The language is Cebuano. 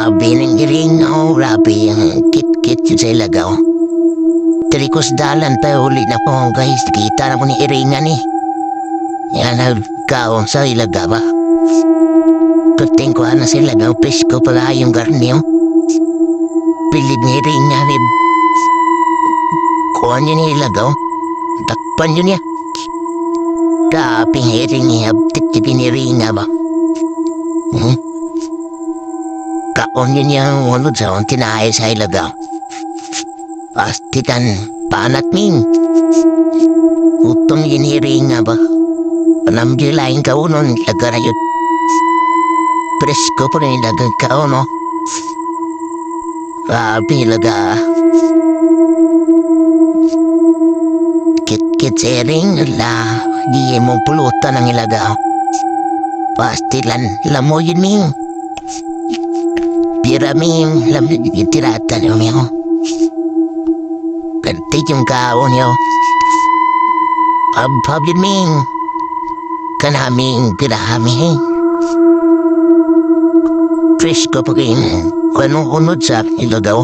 Grabe ng iring, oh, grabe ang kit-kit yun sa ilagaw. Trikos dalan pa uli na po, guys. Kita na ko ni iringan eh. Yan nagkaon sa ilaga ba? Kuting ko na sila gaw, presko pala yung garni, oh. Pilig ni iringan eh. Kuha niyo ni ilagaw. Takpan yun niya. Grabe ang iring niya. Titipin ni iringa ba? Kaon yun niya ang unod sa tinahay sa ilagaw. Pastitan, panat min. Utong yun iringa ba? Panamgilain ka unon, lagarayot. Presko po rin ilagang ka uno. Grabe ilaga. Kit-kit sa la, di mo pulutan ang ilagaw. Pastilan, lamo yun ming. Pira ming, lam, tirata niyo miyo. Kantit yung kaon niyo. Pab-pab yun ming. Kanaming pirami. Presko po kayo. Kung unod sa ilagaw.